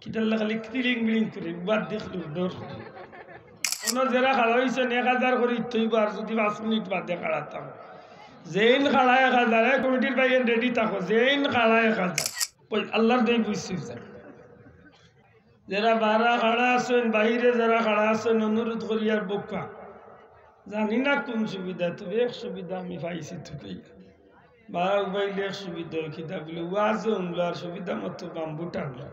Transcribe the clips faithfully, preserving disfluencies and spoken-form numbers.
কিতার লাগি খালি কিলিং বিলিং করে, বাদ দেখলো ডর। কোনো যেরা খাড়া অইছইন, এক হাজার করি ইতা অইবো, আর যুদি পাঁচ মিনিট বাদে খাড়া থাকো। যেইন খাড়া এক হাজার, এ কমিটির ভাইয়াইন রেডি থাকো, যেইন খাড়া এক হাজার। ওই আল্লার দোয়াই বুঝছি স্যার। যেরা বারা খাড়া আছইন, বাইরে যেরা খাড়া আছইন, অনুরোধ করিয়ার বউক্কা। জানি না কুন সুবিধা, তবে এক সুবিধা আমি পাইছি তুকাইয়া। বারা উবাইলে এক সুবিধা অয়, কিতা বুলে, ওয়াজও হুনলো আর সুবিধা মতো বাম্বু টানলো।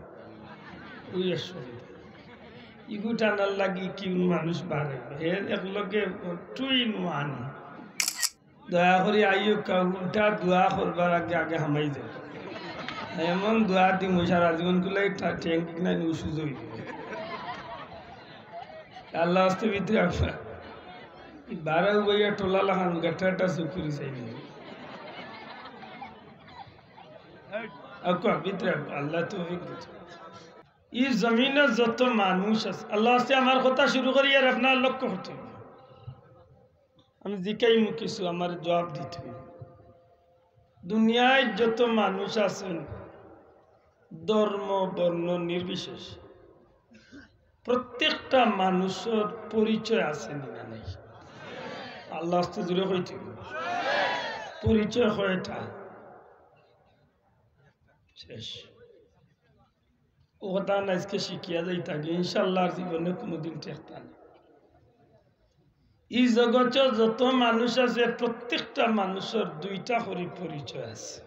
ওই এক সুবিধা। ইগু টানার লাগি কিউন মানুষ বাড়ে, এর এক লগে two in one। দয়া করি আইও, কা-, উল্টা দোয়া করবার আগে আগে হামাই যায়। এমন দোয়া দিমু সারা জীবন গুলাই ঠা-, ঠ্যাং ঠিক নাই, উসুজ অইবো। আল্লার ওয়াস্তে ভিতরে আপনার বারা উবাইয়া টোলা লাখান গাটা গাটা চুকুরি চাই না। আউক্কা, ভিতরে আউক্কা, আল্লায় তৌফিক দিছে। ই জমিনো যত মানুষ আছে, আল্লার ওয়াস্তে আমার কথা শুরু করি আর আপনার লক্ষ্য করতে অইবো। আমি জিকাইমু কিছু, আমারে জুয়াব দিতে অইবো। দুনিয়াত যত মানুষ আছইন, ধর্ম, বর্ণ নির্বিশেষে, প্রত্যেকটা মানুষর পরিচয় আছে নি না নাই? আল্লার ওয়াস্তে জুরে কইতে অইবো। পরিচয় কয়টা? শেষ। অউ কথা না আইজকে শিখিয়া যাইতাম, ইনশাআল্লাহ আর জীবনে কুনুদিন ঠেকতা না। ই জগতো যত মানুষ আছে, প্রত্যেকটা মানুষর দুইটা করি পরিচয় আছে।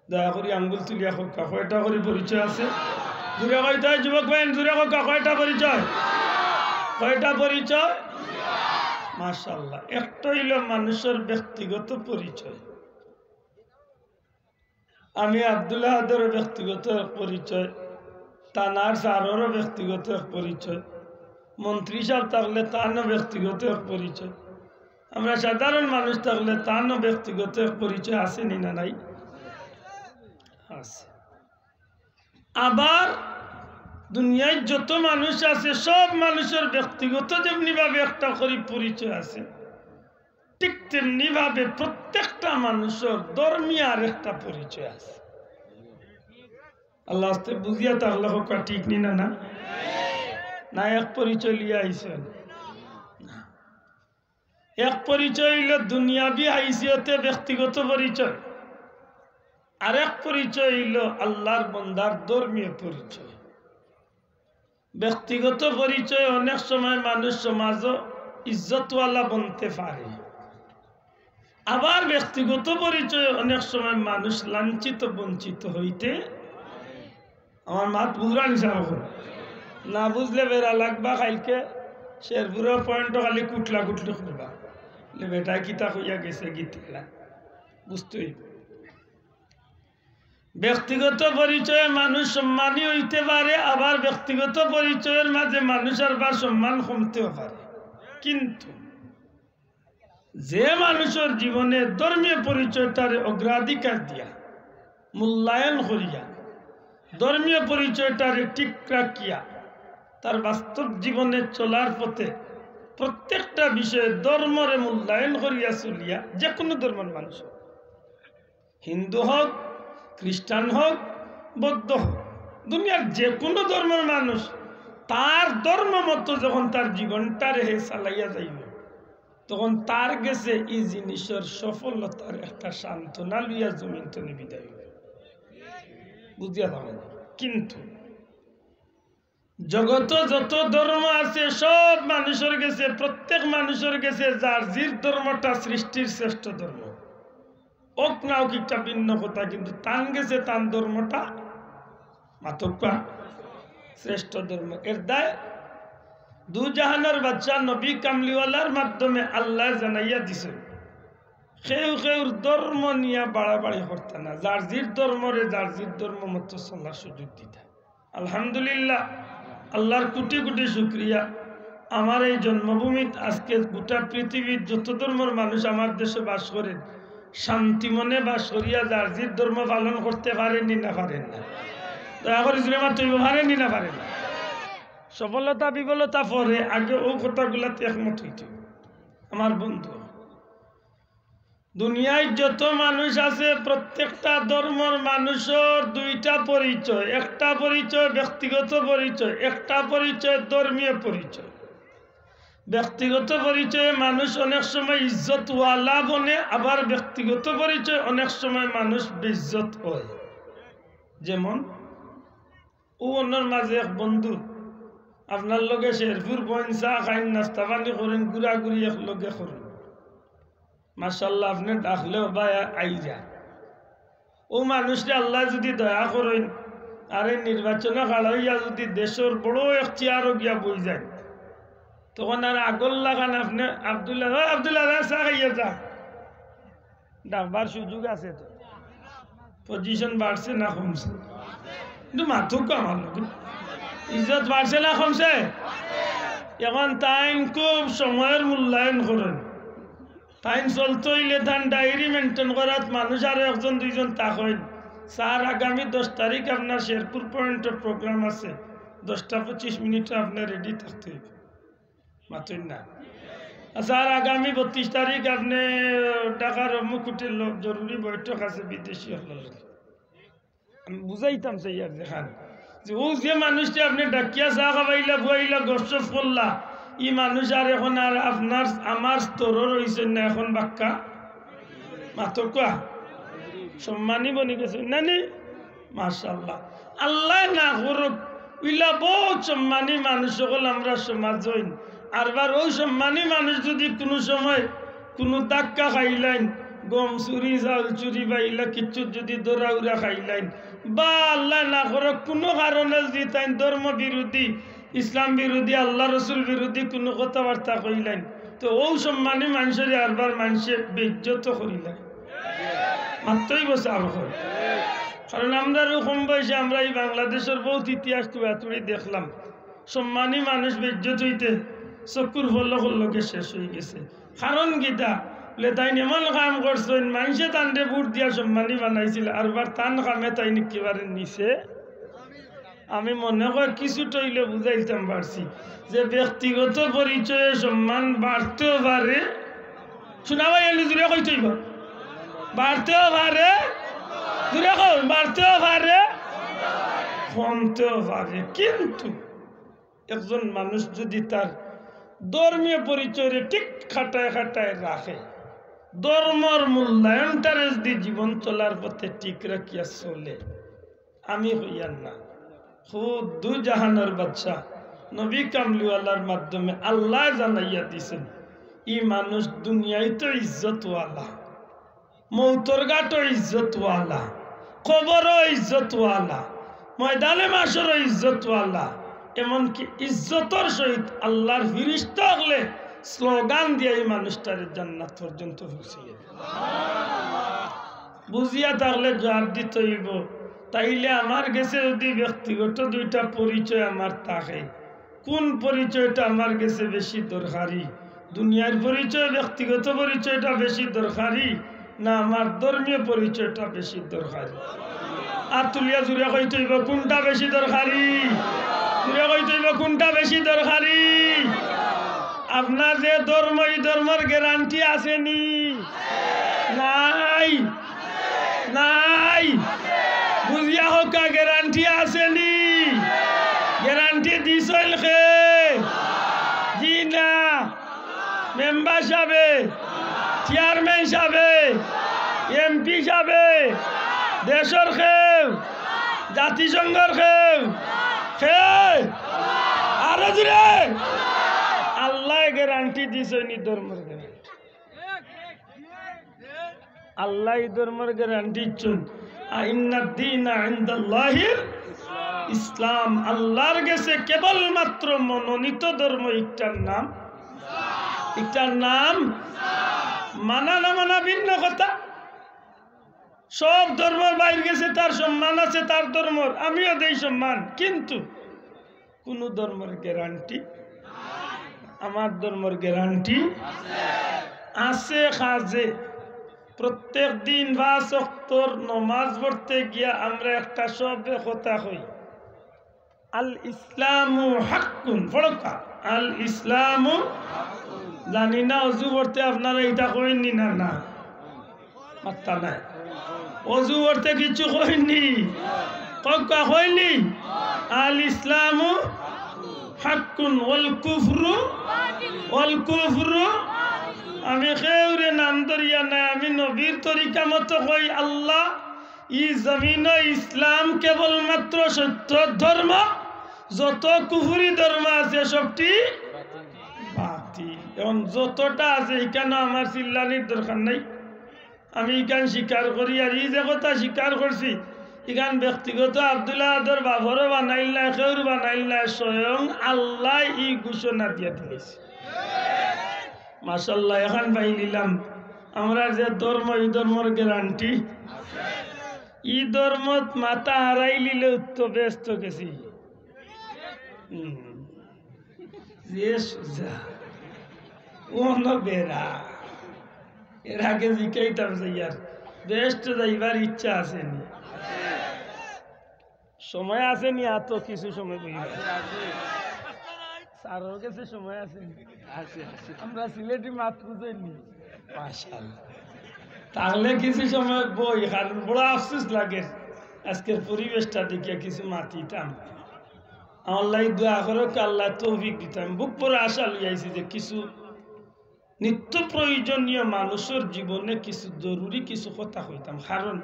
দয়া করি আঙ্গুল তুলিয়া কউক্কা, কয়টা করি পরিচয় আছে? জুরে কইতা অয় যুবক ভাইয়াইন, জুরে কউক্কা, কয়টা পরিচয়? কয়টা পরিচয়? মাশাআল্লাহ। একটা অইলো মানুষর ব্যক্তিগত পরিচয়। আমি আব্দুল আহাদর ব্যক্তিগত এক পরিচয়, থানার স্যাররও ব্যক্তিগত এক পরিচয়, মন্ত্রী সাব থাকলে তানও ব্যক্তিগত এক পরিচয়, আমরা সাধারণ মানুষ থাকলে তানও ব্যক্তিগত এক পরিচয় আছে নি না নাই? আছে। আবার দুনিয়াত যত মানুষ আছে, সব মানুষর ব্যক্তিগত যেমনি ভাবে একটা করি পরিচয় আছে, ঠিক তেমনি ভাবে প্রত্যেকটা মানুষর ধর্মীয় আরেকটা পরিচয় আছে। আল্লার ওয়াস্তে বুঝিয়া থাকলে কউক্কা, ঠিক নি না, না? না, এক পরিচয় লইয়া আইছইন। এক পরিচয় অইলো দুনিয়াবি হাইসিয়তে ব্যক্তিগত পরিচয়, আরেক পরিচয় অইলো আল্লার বন্দার ধর্মীয় পরিচয়। ব্যক্তিগত পরিচয় অনেক সময় মানুষ সমাজো ইজ্জতওয়ালা বনতে পারে, আবার ব্যক্তিগত পরিচয় অনেক সময় মানুষ লাঞ্ছিত বঞ্চিত হইতে। আমার মাত বুঝরা নি সাব? না বুঝলে বেড়া লাগবা, কাইলকে শেরপুরর পয়েন্টো খালি কুটলা কুটলি করবা, বলে বেটায় কিতা কইয়া গেছে গীতিলা, বুঝতে অইবো। ব্যক্তিগত পরিচয়ে মানুষ সম্মানী হইতে পারে, আবার ব্যক্তিগত পরিচয়ের মাঝে মানুষর বা সম্মান কমতেও পারে। কিন্তু যে মানুষর জীবনে ধর্মীয় পরিচয়টারে অগ্রাধিকার দিয়া, মূল্যায়ন করিয়া, ধর্মীয় পরিচয়টারে ঠিক রাখিয়া, তার বাস্তব জীবনে চলার পথে প্রত্যেকটা বিষয়ে ধর্মরে মূল্যায়ন করিয়া চলিয়া, যে কোনো ধর্মর মানুষ হোক, হিন্দু হোক, খ্রিস্টান হোক, বৌদ্ধ হোক, দুনিয়ার যে কোনো ধর্মর মানুষ তার ধর্ম মতো যখন তার জীবনটারে হে চালাইয়া যাইব, তখন তার গেছে ই জিনিসর সফলতার একটা সান্ত্বনা লইয়া জমিন তনে বিদায় অইব। বুঝিয়া যাবেন। কিন্তু জগতো যত ধর্ম আছে, সব মানুষর গেছে, প্রত্যেক মানুষর গেছে যার জির ধর্মটা সৃষ্টির শ্রেষ্ঠ ধর্ম। হোক না হোক, একটা ভিন্ন কথা, কিন্তু তান গেছে তান ধর্মটা মাতউক্কা শ্রেষ্ঠ ধর্ম। এর দায় দু জাহানর বাদশা নবী কামলিওয়ালার মাধ্যমে আল্লায় জানাইয়া দিছে, কেউ কেউর ধর্ম নিয়া বাড়াবাড়ি করতা না, যার জির ধর্মরে যার জির ধর্ম মতো চলার সুযোগ দিতা। আলহামদুলিল্লাহ, আল্লার কোটি কোটি শুকরিয়া। আমার এই জন্মভূমিত আজকে গোটা পৃথিবীর যত ধর্মর মানুষ আমার দেশো বাস করের, শান্তি মনে বাস করিয়া যার জির ধর্ম পালন করতে পারের নি না পারের না? দয়া করি জুরে মাতইন, পারের নি না পারের না? সফলতা বিফলতা পরে, আগে অউ কথাগুলাত একমত অইতে অইবো। আমার বন্ধু, দুনিয়াত যত মানুষ আছে, প্রত্যেকটা ধর্মর মানুষর দুইটা পরিচয়। একটা পরিচয় ব্যক্তিগত পরিচয়, একটা পরিচয় ধর্মীয় পরিচয়। ব্যক্তিগত পরিচয়ে মানুষ অনেক সময় ইজ্জতওয়ালা বনে, আবার ব্যক্তিগত পরিচয়ে অনেক সময় মানুষ বেইজ্জত হয়। যেমন, ও অন্যর মাঝে এক বন্ধু, আপনার লগে শেরপুর বইন, চা খাইন, নাস্তা পানি করইন, ঘুরাঘুরি এক লগে করইন। মাশাআল্লাহ, আপনে ডাকলেও বা আই যায়। ও মানুষরে আল্লায় যুদি দয়া করইন, আর এই নির্বাচনো খাড়া অইয়া যুদি দেশর বড় এক চেয়ারো গিয়া বই যায়, তখন আর আগর লাখান আপনে আব্দুল্লাহ, "ও আব্দুল্লাহ, যা চা খাইয়া যা।" ডাকবার সুযোগ আছে তো। পজিশন বাড়ছে না কমছে? একটু মাতুক আমার লগে। ইজ্জত বাড়ছে না কমছে? এখন তাইন খুব সময়র মূল্যায়ন করইন। তাইন চলতে অইলে তান ডায়েরি মেইনটেইন করাত মানুষ আরো একজন দুইজন থাকইন। স্যার, আগামী দশ তারিখ আপনার শেরপুর পয়েন্টো প্রোগ্রাম আছে, দশটা পঁচিশ মিনিটে আপনার রেডি থাকতে অইবো। মাতইন না। আচ্ছা, আর আগামী বত্রিশ তারিখ আপনে ঢাকার অমুক হোটেলো জরুরি বৈঠক আছে বিদেশি অকলর লগে। আমি বুঝাইতাম চাইয়ার যেখান, যে ও যে মানুষটা আপনে ডাকিয়া চা খাবাইলা, বুয়াইলা, গপসপ করলা, ই মানুষ আর এখন আর আপনার, আমার স্তরর অইছইন না, এখন বাক্কা মাতউক্কা, সম্মানী বনি গেছইন না নি? মাশাআল্লাহ। আল্লায় না করউক, ইলা বউত সম্মানী মানুষ অকল আমরার সমাজো অইন। আরবার অউ সম্মানী মানুষ যুদি কুনু সময় কুনু ধাক্কা খাইলাইন, গম চুরি, চাউল চুরি বা ইলা কিচ্ছুত যুদি ধরা-উরা খাইলাইন, বা আল্লায় না করউক কুনু কারণে যুদি তাইন ধর্ম বিরোধী, ইসলাম বিরোধী, আল্লাহ রসুল বিরোধী কুনু কথাবার্তা কইলাইন, তো অউ সম্মানী মানষরে আরবার মানষে বেইজ্জত করিলাইন। মাততে অইবো সাব অকল। কারণ আমরারও কম বয়সে আমরা ই বাংলাদেশর বউত ইতিহাস তুড়াতুড়ি দেখলাম। সম্মানী মানুষ বেইজ্জত অইতে চকুর পলকর লগে শেষ অইগেছে। কারণ কিতা? বুলে, তাইন এমন কাম করছইন, মানষে তানরে ভোট দিয়া সম্মানী বানাইছিল, আরবার তান কামে তাইন একেবারে নিচে। আমি মনে কয় কিছুটা অইলেও বুঝাইতাম পারছি যে ব্যক্তিগত পরিচয়ে সম্মান বাড়তেও পারে। শুনা ভাই, এলি জুরে কইতে অইবো। বাড়তেও পারে, জুরে কও, বাড়তেও পারে, কমতেও পারে। কিন্তু একজন মানুষ যুদি তার ধর্মীয় পরিচয়রে ঠিক খাটায় খাটায় রাখে, ধর্মর মূল্যায়নটারে যুদি জীবন চলার পথে ঠিক রাখিয়া চলে, আমি কইয়ার না, খুদ দুই জাহানর বাদশা নবী কামলিওয়ালার মাধ্যমে আল্লায় জানাইয়া দিছইন, ই মানুষ দুনিয়াইতো ইজ্জতওয়ালা, মউতর ঘাটো ইজ্জতওয়ালা, কবরো ইজ্জতওয়ালা, ময়দানে মাশরো ইজ্জতওয়ালা, এমনকি ইজ্জতর সহিত আল্লার ফিরিস্তা অকলে স্লোগান দিয়া ই মানুষটারে জান্নাত পর্যন্ত পৌঁছাইয়া দেয়। বুঝিয়া থাকলে জুয়াব দিতে অইবো। তাইলে আমার গেছে যুদি ব্যক্তিগত দুইটা পরিচয় আমার থাকে, কুন পরিচয়টা আমার গেছে বেশি দরকারি? দুনিয়ার পরিচয়, ব্যক্তিগত পরিচয়টা বেশি দরকারি, না আমার ধর্মীয় পরিচয়টা বেশি দরকারি? আত তুলিয়া জুরে কইতে অইবো কুনটা বেশি দরকারি? জুরে কইতে অইবো কুনটা বেশি দরকারি? আপনার যে ধর্ম, ই ধর্মর গ্যারান্টি আছে নি? নাই, নাই। বুঝিয়া কউক্কা, গ্যারান্টি আছে নি? গ্যারান্টি দিছইন কে? জি না। মেম্বার সাবে, চেয়ারম্যান সাবে, এমপি সাবে, দেশর কেউ, জাতিসংঘর কেউ, কে? আরো জুরে। আল্লায় গ্যারান্টি দিছইন ই ধর্মর গ্যারান্টি। আল্লায় ই ধর্মর গ্যারান্টি দিছইন। আ, ইন্নাদ দীনা ইনদাল্লাহিল ইসলাম। আল্লার গেছে কেবলমাত্র মনোনীত ধর্ম ইকটার নাম, ইকটার নাম। মানা না মানা ভিন্ন কথা। সব ধর্মর বাইর গেছে, তার সম্মান আছে তার ধর্মর, আমিও দেই সম্মান, কিন্তু কুনু ধর্মর গ্যারান্টি, আমার ধর্মর গ্যারান্টি আছে। কাজে প্রত্যেক দিন পাঁচ ওয়াক্তর নমাজ পড়তে গিয়া আমরা একটা শব্দে কথা কই, "আল ইসলামু হাক্কুন।" পড়উক্কা, "আল ইসলামু।" জানি না, অজু পড়তে আপনারা ইটা কইন নি না? না, মাত্তা নাই। অজু করতে কিছু কইনি, কউক্কা কইনি। আল ইসলামু হাক্কুন ওয়াল কুফরু, ওয়াল কুফরু। আমি কেউরে নাম ধরিয়া নাই, আমি নবীর তরিকা মতো কই, আল্লাহ, ই জমিনো ইসলাম কেবলমাত্র সত্য ধর্ম, যত কুফরি ধর্ম আছে সবটি বাতিল। এখন যতটা আছে, ইখানো আমার চিল্লানির দরকার নাই। আমি ইখান স্বীকার করি, আর ই যে কথা স্বীকার করছি, ইখান ব্যক্তিগত আব্দুল আহাদর বাফরও বানাইল না, কেউর বানাইল না, স্বয়ং আল্লায় ই ঘোষণা দিয়া দিলাইছে। মাশাআল্লাহ, এখান পাইলিলাম। আমরার যে ধর্ম, ই ধর্মর গ্যারান্টি। ই ধর্মত মাথা হারাইলিলে উত্ত বেহেস্ত গেছি। হুম। যে সোজা। অনো বেড়া। এর আগে জিকাইতাম যে ইয়ার বেহেস্ত যাইবার ইচ্ছা আছে নি? সময় আছে নি? আর তো কিছু সময় বইবা। স্যারর গেছে সময় আছে নি? আমরা সিলেটি মাত বুঝাইনি। মাশাআল্লাহ। তাহলে কিছু সময় বই, কারণ বড় আফসোস লাগে আজকের পরিবেশটা দেখিয়া কিছু মাতিতাম। আমার লাগি দোয়া করো, আল্লায় তৌফিক দিতাম। বুক ভরে আশা লইয়া আইছি যে কিছু নিত্য প্রয়োজনীয় মানুষর জীবনে কিছু জরুরি কিছু কথা কইতাম, কারণ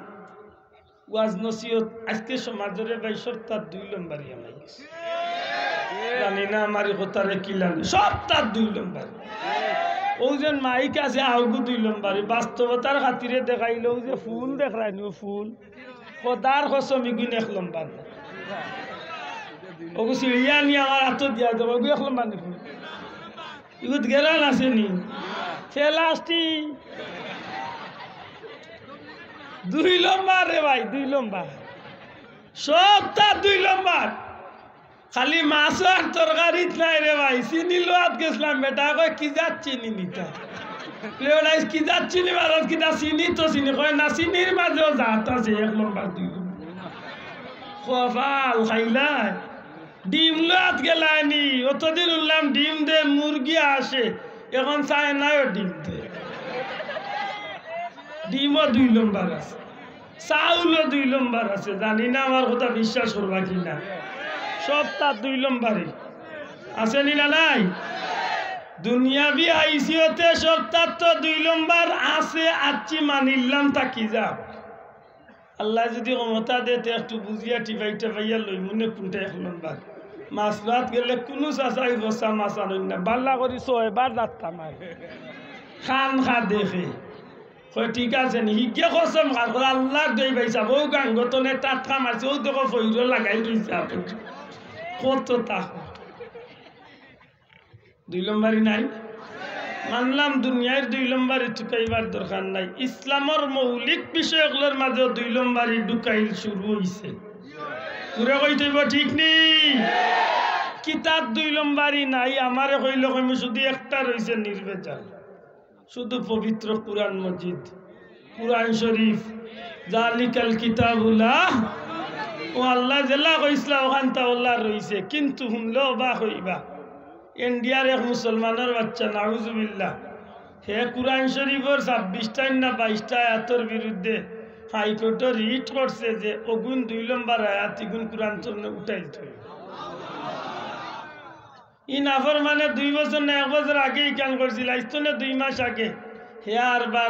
ওয়াজ নসিহত আজকে সমাজরে ভাই সবতার দুই লম্বরি হামাই গেছে। জানি না আমার ই কথারে কিলান, সবতার দুই লম্বরি। অউ যে মাইক আছে, অগু দুই লম্বরি। বাস্তবতার খাতিরে দেখাইলে অউ যে ফুল দেখরায়নি, অউ ফুল, খোদার কসম, ইগুন এক লম্বর না। অগু ছিড়িয়া আনি আমার আতো দিয়া দেবো, অগু এক লম্বর নি ফুল। ইগুত গেরান আছে নি? প্লাস্টিক। দুই লম্বর রে ভাই, দুই লম্বর। সবতার দুই লম্বর। খালি মাছ আর তরকারিত নাই রে ভাই। চিনি লওয়াত গেছিলাম, বেটায় কয়, "কি জাত চিনি নিতা?" বলে, "বেটা, কি জাত চিনি মারছ, কিতা চিনি তো চিনি।" কয়, "না, চিনির মাঝেও জাত আছে, এক লম্বর, দুই লম্বর।" কপাল খাইলায়। ডিম লওয়াত গেলায়নি, অতদিন হুনলাম ডিম দে, মুরগি আসে, এখন চায়নায়ও ডিম দে। ডিমও দুই লম্বর আছে, চাউলও দুই লম্বর আছে। জানি না আমার কথা বিশ্বাস করবা কি না, সবতার দুই লম্বরি আছে নি না নাই? দুনিয়াবি আইসিওতে সবতার তো দুই লম্বর আছে, আচ্ছি মানিলাম, থাকি যাউক। আল্লায় যুদি ক্ষমতা দে, তে একটু বুঝিয়া টিপাই টিপাইয়া লইমুনে কুনটা এক লম্বর। মাছ লওয়াত গেলে কুনু চাচাই ফসা মাছ আনইন না, বালা করি ছয়বার ধাক্কা মারে। খান খা দেখে। কয়, "ঠিক আছে নি?" হিগে কসম খার করে, "আল্লার দোয়াই ভাইসাব, অউ গাঙ্গতনে টাটকা মাছ, অউ দেখো ফইরো লাগাই রইছে আপনি।" কত তা দুই লম্বরি নাই? মানলাম, দুনিয়ার দুই লম্বরি ঢুকাইবার দরকার নাই। ইসলামর মৌলিক বিষয় অকলর মাঝে দুই লম্বরি ঢুকাইল শুরু অইছে। পুরা কইতে অইবো, ঠিক নি? কিতাত দুই লম্বরি নাই, আমারে কইলে কইমু শুধু একটা রইছে নির্ভেজাল। শুধু পবিত্র কুরআন মজিদ, কুরআন শরীফ, জালিকাল কিতাবু লা, ও আল্লায় যেলা কইছলা অখানতা অলা রইছে, কিন্তু হুনলে অবাক অইবা। ইন্ডিয়ার এক মুসলমানর বাচ্চা, নাউজুবিল্লাহ, হে কুরআন শরীফর ছাব্বিশটা না বাইশটা আয়াতর বিরুদ্ধে হাইকোর্টো রিট করছে যে অগুন দুই লম্বর আয়াত, ইগুন কুরআন তনে উঠাইল থই। ই নাফরমানে দুই বছর না এক বছর আগে ইখান করছিল, আইজ তনে দুই মাস আগে হে আরবার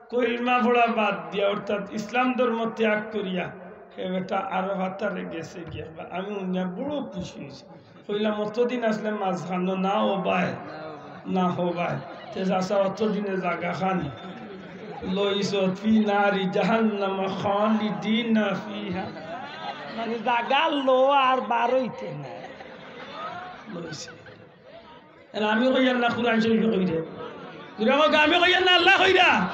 কলমা পড়া বাদ দিয়া, অর্থাৎ ইসলাম ধর্ম ত্যাগ করিয়া, হে বেটা আরো হাতারে গেছে গিয়া। আমি হুনিয়া বড় খুশি অইছি। কইলাম, "অতদিন আসলে মাঝখানো না ও ভাই, না হো ভাই।" তে চাচা অতদিনে জাগা খান লইছত, "ফি নারি জাহান্নামা খালিদিনা ফিহা।" মানে জাগা লো আর বারইতে না। লইছে। আর আমি কইয়ার না, কুরআন শরীফে কইরা। জুরে কউক্কা, আমি কইয়ার না, আল্লায় কইরা।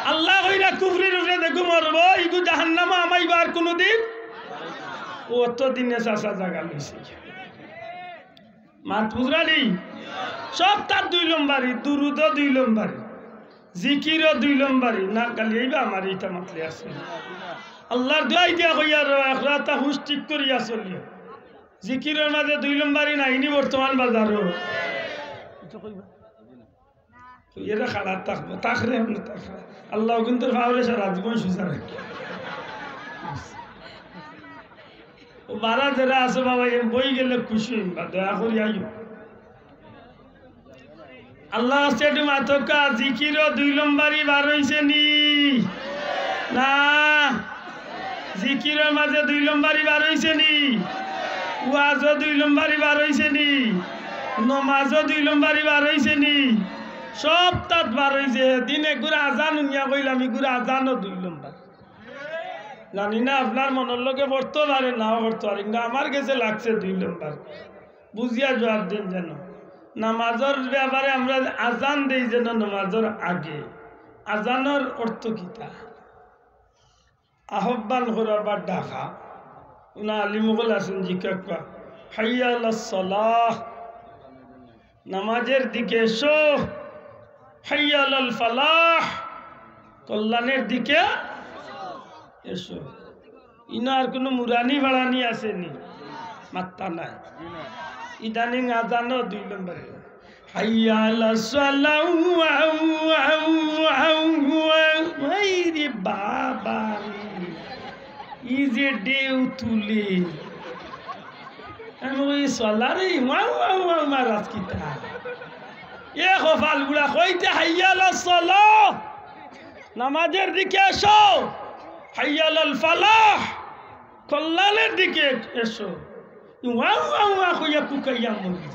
আল্লায় কইরা, কুফরির উপরে দেখো মরবো, ইগু জাহান্নামো হামাইবা আর কুনুদিন। অতদিনে চাচা জাগা লইছে। মাত বুঝরানি? সবতার দুই লম্বরি, দুরুদও দুই লম্বরি, জিকিরও দুই লম্বরি। না গালি আইবা আমার ইটা মাতলে আছে। আল্লার দোয়াই দিয়া কইয়ার, এক রাতা হুশ ঠিক করিয়া চলিও। জিকিরর মাঝে দুই লম্বরি নাইনি বর্তমান বাজারো। এরা খাড়া থাকবো, থাকরে আমরা থাকরে। আল্লাহ কিন্তু পাওরে সারা জীবন সুজা রাখি। ও বারা যারা আছো বাবা, এ বই গেলে খুশি হইবা, দয়া করি আইও। আল্লাহ আছে একটু মাতকা, জিকিরও দুই লম্বারি বার হইছে নি? না, জিকিরর মাঝে দুই লম্বারি বার হইছে নি? ওয়াজও দুই লম্বারি বার হইছে নি? নমাজও দুই লম্বারি বার হইছে নি? সব তাত বার হইছে। দিনে গুড়া আজান উনিয়া কইলাম, ই গুড়া আজানও দুই লম্বার। জানি না আপনার মনর লগে পড়তো পারে, নাও পড়তো পারে, কিন্তু আমার গেছে লাগছে দুই লম্বার। বুঝিয়া জবাব দেন যেন। নামাজর ব্যাপারে আমরা আজান দেই যেন নামাজর আগে। আজানর অর্থ কিতা? আহ্বান করা বা ডাকা। উনা আলিম অকল আছেন, জিজ্ঞাসা করা, "হাইয়া আলাস সালাহ, নামাজের দিকে এসো, হাইয়া আলাল ফালাহ, কল্যাণের দিকে এসো।" ইনো আর কোনো মুরানি বাড়ানি আছে নি? মাত্তা নাই। ইদানিং আজানও দুই লম্বারি। হাইয়া আলাস সালাহ, ওয়াও, ওয়াও, ওয়াও, ওয়াও। এই রে বাবা রে, ই যে ঢেউ তুলে। আমি কই, "সালারে, ওয়াও, ওয়াও, ওয়াও, মারাস কিতা?" এ কপাল গুড়া কইতে, "হাইয়া আলাস সালাহ, নামাজের দিকে এসো, হাইয়া আলাল ফালাহ, কল্যাণের দিকে এসো।" ওয়াও, ওয়াও, ওয়াও কইয়া কুকাইয়া মরি যায়।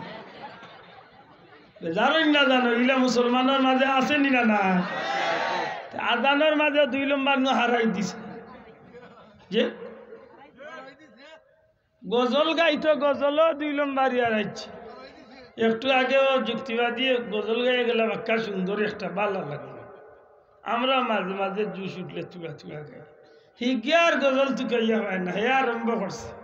বেজার অইন না জানো, ইলা মুসলমানর মাঝে আছে নি না, না? আজানর মাঝে দুই লম্বার নু হারাই দিছে। যে গজল গাইতো, গজলও দুই লম্বারি হারাইছে। একটু আগেও যুক্তিবাদী গজল গাইয়া গেলা, বাক্কা সুন্দর একটা, ভালা লাগলো। আমরা মাঝে মাঝে জুশ উঠলে তুড়া তুড়া গাই। হিগিয়ার গজল তুকাইয়া হয় না, হে আরম্ভ করছে।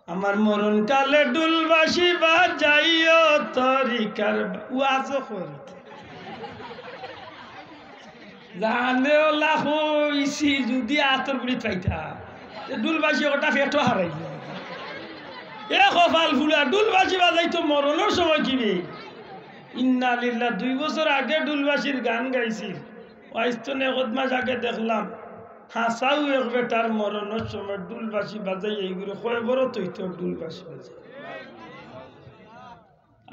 আমার মরণ কালে ডুলবাঁশি বাজাইও তরিকার বা-, ওয়াজও করতে। জানে ওলা কইছি, যদি আতর গুড়ি পাইতা, তে ডুলবাঁশি ওটা ফেটো হারাইল। এ কপাল ফুলা, ডুলবাঁশি বাজাইতো মরণর সময় কি রে? ইন্না লিল্লাহ, দুই বছর আগে ডুলবাঁশির গান গাইছিল। ওয়াইজ তো নে কত মাস আগে দেখলাম, হাসাউ এক বেটার মরণর সময় ডুলবাঁশি বাজাই, এইগুলো কয় বড় তৈত ডুলবাঁশি বাজাই।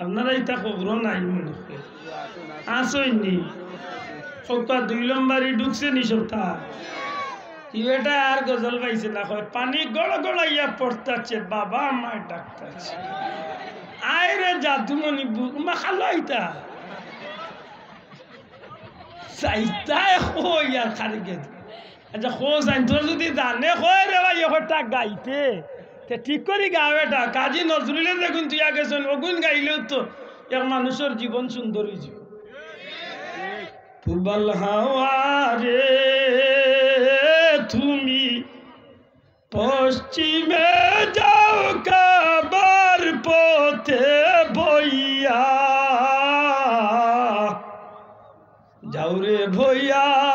আপনারা ইতা খবরও নাই মনে হয়। আসইনি। সবটা দুই লম্বারি ঢুকছে নি সবটা। কি বেটা আর গজল পাইছে না, কয়, "পানি গড় গড়াইয়া পড়তাছে, বাবা আমায় ডাকতাছে।" আয় রে জাদুমণি বু-, মা খালো ইতা। চাইতায় কই আর খালি গেছে। আচ্ছা, খোঁজ আইন, তোর যদি জানে কয় রে ভাই, ওটা গাইতে, তে ঠিক করি গা বেটা। কাজী নজরুলে যেগুন তুই আগে শোন, ওগুন গাইলেও তো এক মানুষের জীবন সুন্দর হয়ে যাবে। পূবাল হাওয়া রে, তুমি পশ্চিমে যাও কাবার পথে বইয়া, যাও রে ভইয়া,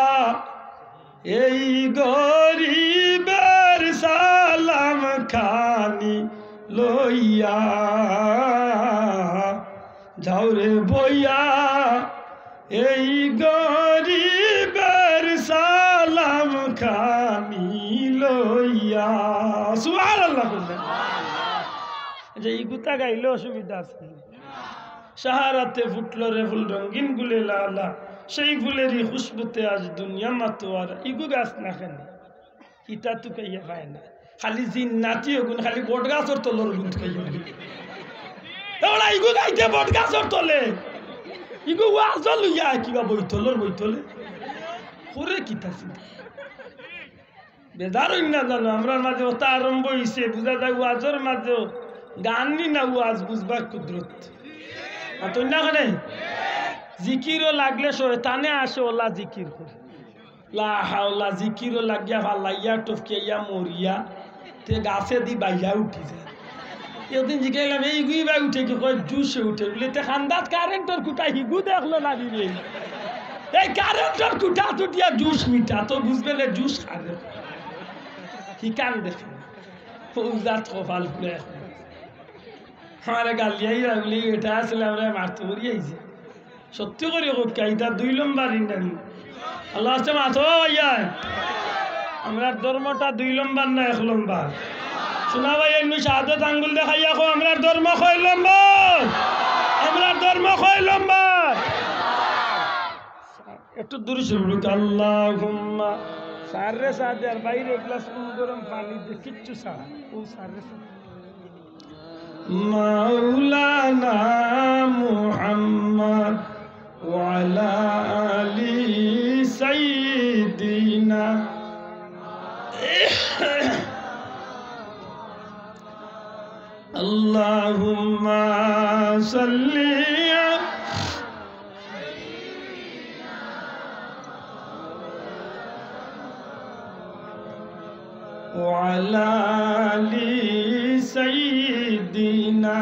এই গরিবের সালাম খানি লইয়া, যাও রে ভইয়া, এই গরিবের সালাম খানি লইয়া। সুবহানাল্লাহ কইবেন। আচ্ছা, এই গুতা গাইলে অসুবিধা আছে? সাহারাতে ফুটলো রে ফুল রঙিন গুলে লালা, সেই ফুলেরই খুশবুতে আজ দুনিয়া মাতোয়ারা। ইগু গাছ না কেনে? ইটা তো কইয়া পায় না। খালি জিন্নাতি ওগুন, খালি বট গাছর তলর গুন তো কইয়া। এ ওরা ইগু গাইতে বট গাছর তলে। ইগু ওয়াজ লইয়া কিবা বইতলর বইতলে। করে কিতা চিন্তা? বেজার অইন না জানো, আমরার মাঝে ওটা আরম্ভ হইছে, বুঝা যায় ওয়াজর মাঝেও গান নি না ওয়াজ বুঝবার কুদরত। আর তো না কেনে? জিকিরও লাগলে শয়তানে আসে, ওলা জিকির করে। লা হাওলা, জিকিরও লাগিয়া ফালাইয়া টপকিয়া মরিয়া, তে গাছে দি বাইয়া উঠি যায়। একদিন জিজ্ঞাসা করলাম, "এই গুই বাই উঠে কি?" কয়, "জুসে উঠে।" বলে, "তে খান্দাত কারেন্টর কুটা হিগু দেখলো না রে।" এই কারেন্টর কুটা তুটিয়া জুস মিঠা, তো বুঝবে না জুস খাবে। হিকান দেখে। ও জাত কপাল ফুলে এখন। আমারে গালিয়াই রাখলে এটা আসলে আমরা মারতে পড়ি আইছি। সত্যি করি কউক্কা, ইটা দুই লম্বর ইনানি? আল্লার ওয়াস্তে মাতো ভাইয়া। আমরার ধর্মটা দুই লম্বর না এক লম্বর? শুনা ভাই, এমনি শাহাদত আঙ্গুল দেখাইয়া কও, আমরার ধর্ম কয় লম্বর? আমরার ধর্ম কয় লম্বর? একটু দূরে শুরু করুক, আল্লাহুম্মা। সাররে সাদে আর বাইরে এক গ্লাস কুল গরম পানি দে, কিচ্ছু সার। ও সাররে সাদে। مولانا محمد وعلى آل سيدنا. اللهم صل على وعلى آل سيدنا.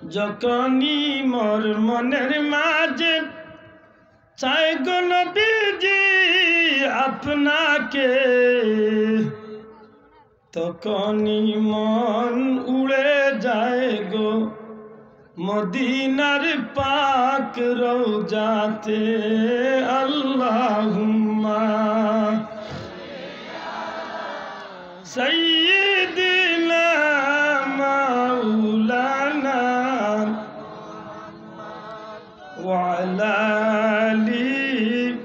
যখনই মোর মনের মাঝে চাই গো নবীজি আপনাকে, তখনই মন উড়ে যায় গো মদিনার পাক রওজাতে। আল্লাহুম্মা সাইয়্যিদিনা মাওলানা ওয়া আলা আলি।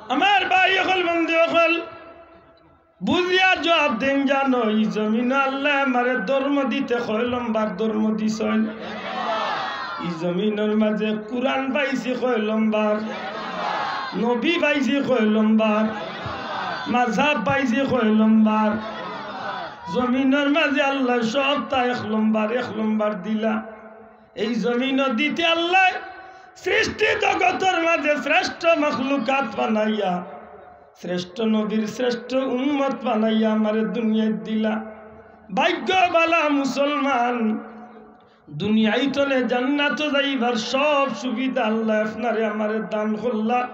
আমার ভাই অকল, বন্ধু অকল, বুঝিয়া জুয়াব দেইন জানো, ই জমিনো আল্লায় আমারে ধর্ম দিতে কয় লম্বর ধর্ম দিছইন? ই জমিনর মাঝে কুরআন পাইছি কয় লম্বর? নবী পাইছি কয় লম্বর? মাযহাব পাইছি কয় লম্বর? জমিনর মাঝে আল্লায় সবতা এক লম্বর, এক লম্বর দিলা। এই জমিনো দিতে আল্লায় সৃষ্টি জগতর মাঝে শ্রেষ্ঠ মখলুকাত বানাইয়া, শ্রেষ্ঠ নবীর শ্রেষ্ঠ উম্মত বানাইয়া আমারে দুনিয়াত দিলা। ভাগ্য ভালা মুসলমান, দুনিয়াত তনে জান্নাতো যাইবার সব সুবিধা আল্লায় আপনারে আমারে দান করলা।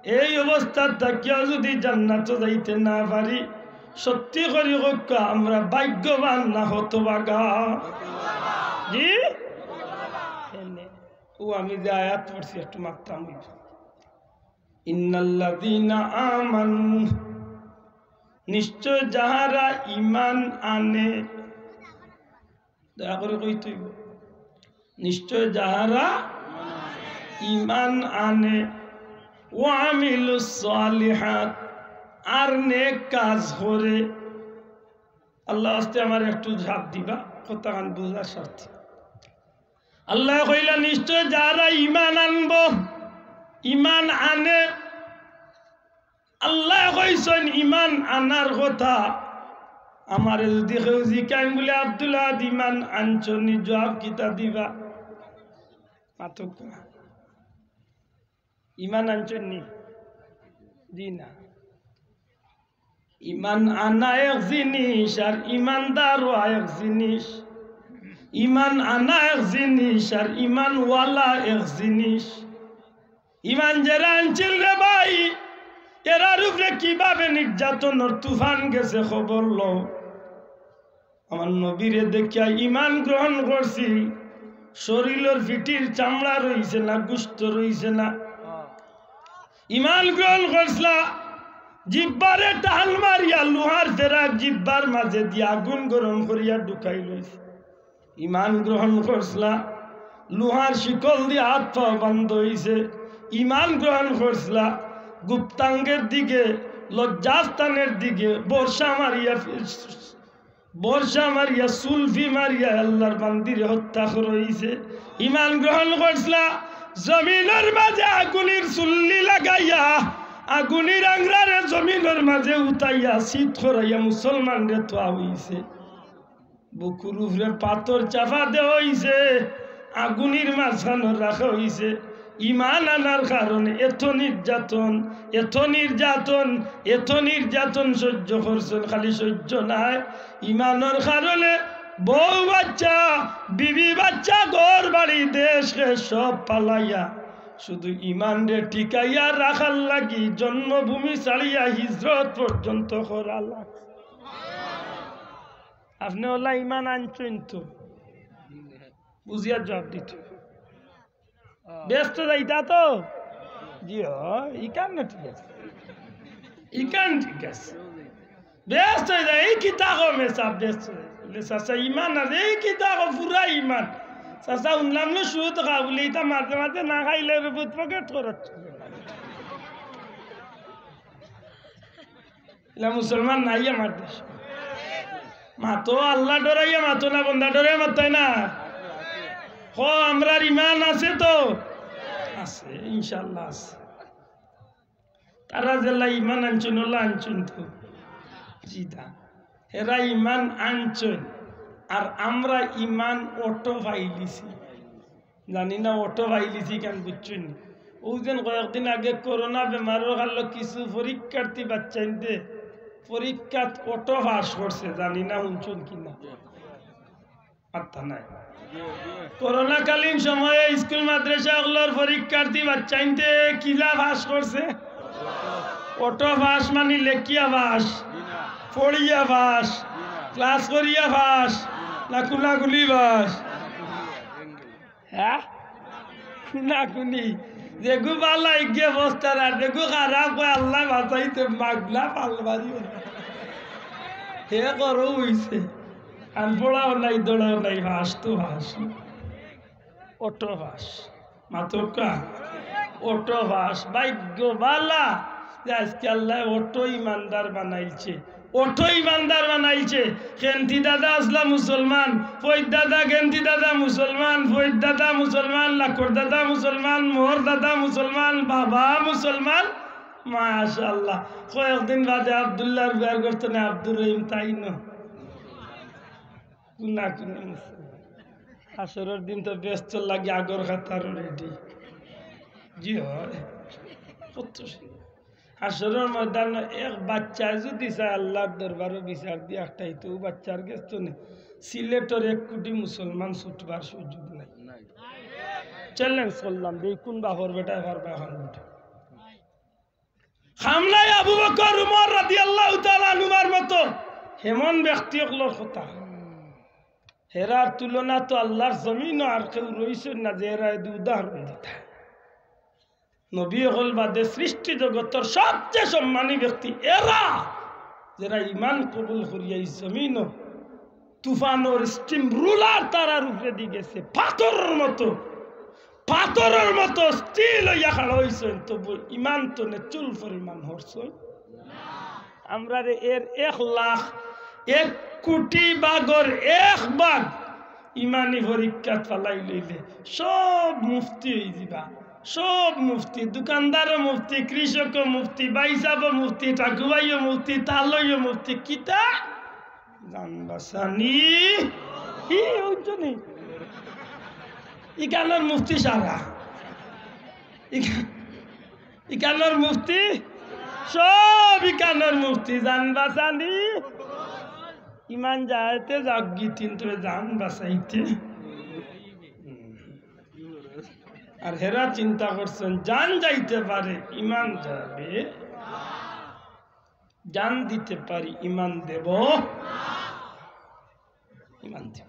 এই অবস্থাত থাকিয়াও যদি জান্নাতো যাইতে না পারি, সত্যি করি কউক্কা, আমরা ভাগ্যবান না হতভাগা? জি? ও আমি যে আয়াত পড়ছি, একটু মাততাম অইবো। ইন্নাল্লাযীনা আমানু, নিশ্চয় যাহারা ঈমান আনে, দয়া করি কইতে অইবো, নিশ্চয় যাহারা ঈমান আনে, ওয়া আমিলুস সালিহাত, আর নেক কাজ করে। আল্লার ওয়াস্তে আমারে একটু জুয়াব দিবা, কথাখান বুঝার স্বার্থে। আল্লায় কইলা, নিশ্চয় যারা ঈমান আনবো, ঈমান আনে, আল্লায় কইছইন ঈমান আনার কথা। আমারে যদি কেউ জিকাইন বুলে, "আব্দুল আহাদ, ঈমান আনছো নি?" জুয়াব কিতা দিবা? মাতউক্কা। ঈমান আনছো নি? জি না। ঈমান আনা এক জিনিস আর ঈমানদার অওয়া এক জিনিস। ঈমান আনা এক জিনিস আর ঈমানওয়ালা এক জিনিস। ঈমান যেরা আনছিল রে ভাই, এরার উপরে কিভাবে নির্যাতনর তুফান গেছে খবর লও। আমার নবীরে দেখিয়া ঈমান গ্রহণ করছিল, শরীলর পিঠির চামড়া রইছে না, গুস্ত রইছে না। ঈমান গ্রহণ করছিলা, জিব্বারে টান মারিয়া লোহার ফেরাক জিব্বার মাঝে দিয়া আগুন গরম করিয়া ঢুকাই লইছে। ঈমান গ্রহণ করছিলা, লোহার শিকল দিয়া হাত পাও বন্ধ অইছে। ঈমান গ্রহণ করছিলা, গুপ্তাঙ্গের দিকে, লজ্জাস্থানের দিকে বর্ষা মারিয়া ফি-, বর্ষা মারিয়া, সুলফি মারিয়া আল্লার বান্দিরে হত্যা করা অইছে। ঈমান গ্রহণ করছিলা, জমিনর মাঝে আগুনির চুল্লি লাগাইয়া, আগুনির আংরারে জমিনর মাঝে উঠাইয়া, শীত করাইয়া মুসলমানরে থুয়া অইছে। বুকুর উপরে পাথর চাপা দেওয়া অইছে, আগুনির মাঝখানো রাখা অইছে। ঈমান আনার কারণে এত নির্যাতন, এত নির্যাতন, এত নির্যাতন সহ্য করছইন, খালি সহ্য নায়, ঈমানর কারণে বউ বাচ্চা, বিবি বাচ্চা, ঘর বাড়ি, দেশ ঘেশ সব ফালাইয়া শুধু ইমানরে টিকাইয়া রাখার লাগি জন্মভূমি ছাড়িয়া হিজরত পর্যন্ত করা লাগছে। আপনে অলা ইমান আনছইন তো? বুঝিয়া জবাব দিত। বেহেস্তো যাইতা তো? জি অয়, ইখান না ঠিক আছে, ইখান ঠিক আছে। বেহেস্তো যাই, এই কিতা কমে সাব বেহেস্তো যাই। বলে, "চাচা, ইমান আছে, এই কিতা কম, পুরা ইমান।" চাচা, হুনলাম না শুরু তো খা, বলে, "ইতা মাঝে মাঝে না খাইলে রে বুথ পকেট খরচ।" ইলা মুসলমান নাই আমার দেশ। মাতো আল্লাহ ডরাইয়া মাতো না, বন্দা ডরাইয়া মাততায় না। হ, আমরার ইমান আছে তো? আছে, ইনশাআল্লাহ আছে। তারা যেলা ইমান আনছইন, অলা আনছইন তো? জি না। হেরা ইমান আনছইন, আর আমরা ইমান অটো পাইলিছি। জানি না অটো পাইলিছি কেন, বুঝছইন নি? অউ যেন কয়েকদিন আগে করোনা বেমারর কারণে কিছু পরীক্ষার্থী বাচ্চাইন্তে পরীক্ষাত অটো পাস করছে, জানি না হুনছইন কি না। মাত্তা নাই। করোনাকালীন সময়ে স্কুল মাদ্রাসা অকলর পরীক্ষার্থী বাচ্চাইন্তে কিলা পাস করছে? অটো পাস মানি লেখিয়া পাস, পড়িয়া পাস, ক্লাস করিয়া পাস, না কুলাকুলি পাস? হ্যাঁ, কুনাকুনি। যেগু বালা ইগে বস্তার, আর যেগু খারাপ অয় আল্লায় বাঁচাইতে, মাগনা পাল মারিও না। হে করো অইছে। আন পড়াও নাই, দৌড়াও নাই, পাস তো পাস। Auto pass. মাতউক্কা। Auto pass. ভাগ্য বালা যে আইজকে আল্লায় অটো ইমানদার বানাইলছে। অটো ইমানদার বানাইলছে। খেন্তি দাদা আছলা মুসলমান, ফৈদ দাদা, খেন্তি দাদা মুসলমান, ফৈদ দাদা মুসলমান, লাকর দাদা মুসলমান, মোর দাদা মুসলমান, বাবা মুসলমান। মাশাআল্লাহ। কয়েকদিন বাদে আব্দুল্লাহর বিয়ার করতে না, আব্দুর রহিম তাইন। কুনাকুনি মুসলমান। হাশরর দিন তো বেহেস্তর লাগি আগর কাতারো রেডি। জি অয়। কত সুন্দর। হাশরর ময়দানো এক বাচ্চায় যুদি চায় আল্লার দরবারো বিচার দিয়া আটকাইতো, অউ বাচ্চার গেছ থনে সিলেটর এক কুটি মুসলমান ছুটবার সুযোগ নাই। চ্যালেঞ্জ করলাম, দেখি কুন বাপর বেটায় পারবা অখন বেটা। কামলাই আবু বকর উমর রাদিয়াল্লাহু তাআলা আনহুমার মতো হেমন ব্যক্তি অকলর কথা। হেরার তুলনা তো আল্লার জমিনো আর কেউ রইছইন না যে এরা এদু উদাহরণ দিতা। নবী অকল বাদে সৃষ্টি জগতর সবচেয়ে সম্মানী ব্যক্তি এরা, যেরা ইমান কবুল করিয়া ই জমিনো তুফানর স্টিম রুলার তারার উপরেদি গেছে, পাথরর মতো, পাথরর মতো স্থির অইয়া খাড়া অইছইন, তবু ইমান তো নেচুল পরিমাণ হরছইন। আমরারে এর এক লাখ, এক কুটি ভাগর এক ভাগ ইমানি পরীক্ষাত ফালাই লইলে সব মুফতি অইযিবা। সব মুফতি, দোকানদারও মুফতি, কৃষকও মুফতি, ভাইসাবও মুফতি, ঠাকুভাইও মুফতি, তালইও মুফতি, কিতা? জান বাচানি। হি, হুনছো নি? ইখানর মুফতি সারা। ইখা-, ইখানর মুফতি, সব ইখানর মুফতি, জান বাচানি। ইমান যাইতে যাউক গি, কিন্তু জান বাচাইতে। আর হেরা চিন্তা করছইন, জান যাইতে পারে, ইমান যাবে। জান দিতে পারি, ইমান দেব, ইমান দেব।